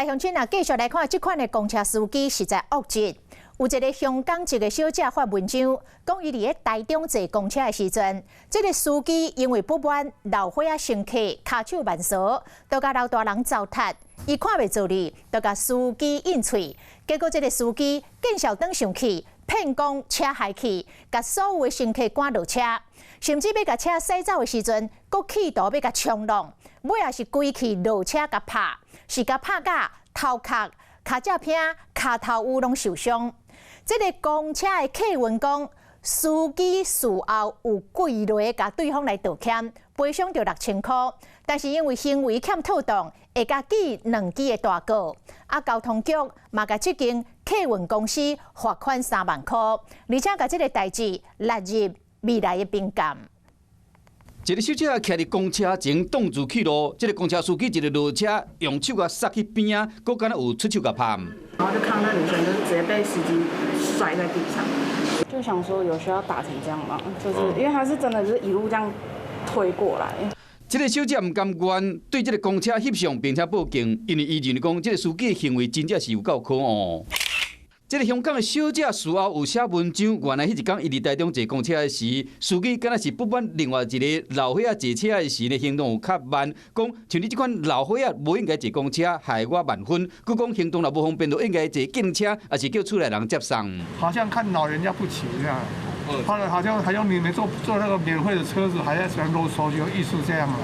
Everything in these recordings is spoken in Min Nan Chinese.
鄉親啊，繼續來看這款的公車司機實在惡質。有一個香港籍的小姐發文章，講伊佇咧台中坐公車的時陣，這個司機因為不滿老歲仔乘客跤手慢趖，都共老大人糟蹋，伊看袂做哩，就共司機應喙，結果這個司機見笑轉生氣，騙講車害去，共所有的乘客趕落車，甚至欲共車駛走的時陣，閣企圖欲共衝撞，尾仔是規氣落車共拍，是共拍甲頭殼、跤脊骿、跤頭趺攏受傷。這個公車的客運講，司機事後有跪落共對方來道歉，賠償著6000箍，但是因為行為欠妥當，會共記兩支的大過。啊，交通局嘛共這間客運公司罰款3萬箍，而且共這個代誌納入未來的評鑑。一個小姐徛佇公車前擋住去路，這個公車司機一个落車，用手共剎去邊仔，閣敢若有出手共拍。然後就看到那女生就是直接被司機摔在地上，就想說有需要打成這樣嗎？就是因為他是真的是一路這樣推過來。這個小姐毋甘願，對這個公車翕相並且報警，因為伊認為講這個司機的行為真正是有夠可惡。這個香港的小姐事後有寫文章，原來彼一工伊佇台中坐公車的時，司機敢若是不滿另外一個老歲仔坐車的時呢行動有較慢，講像你這款老歲仔無應該坐公車，害我慢分。閣講行動若無方便，就應該坐計程車，抑是叫厝內人接送。好像看老人家不起這樣，好像你們坐坐那個免費的車子，還在喜歡囉嗦，就意思這樣了。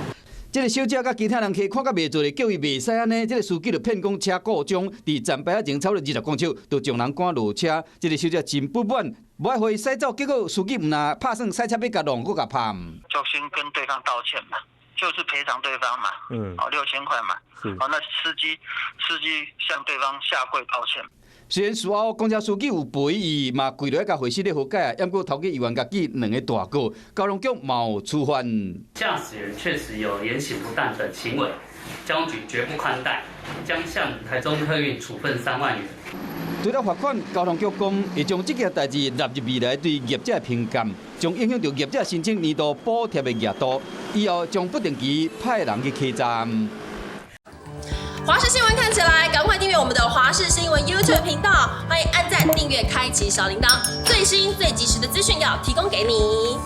這個小姐佮其他人客看甲袂做咧，叫伊袂使按呢。這個司機就騙講車故障，佇站牌仔前超過20公尺，就將人趕落車。這個小姐真不滿，無愛予伊駛走，結果司機毋但拍算駛車欲共撞，閣共拍。就先跟對方道歉嘛，就是賠償對方嘛，哦6000塊嘛，哦那司機向對方下跪道歉。雖然事後公車司機有賠伊，嘛跪落來共會室咧和解啊，毋過頭家猶原共記兩个大過，交通局嘛有處分。駕駛員確實有言行不當的行為，交通局絕不寬待，將向台中客運處分3萬元。除了罰款，交通局講會將這件代誌納入未來對業者的評鑑，將影響著業者申請年度補貼的額度，以後將不定期派人去稽查。華視新聞看起來，趕快訂閱我們的華視新聞 YouTube 頻道，歡迎按讚、訂閱、開啟小鈴鐺，最新最及時的資訊要提供給你。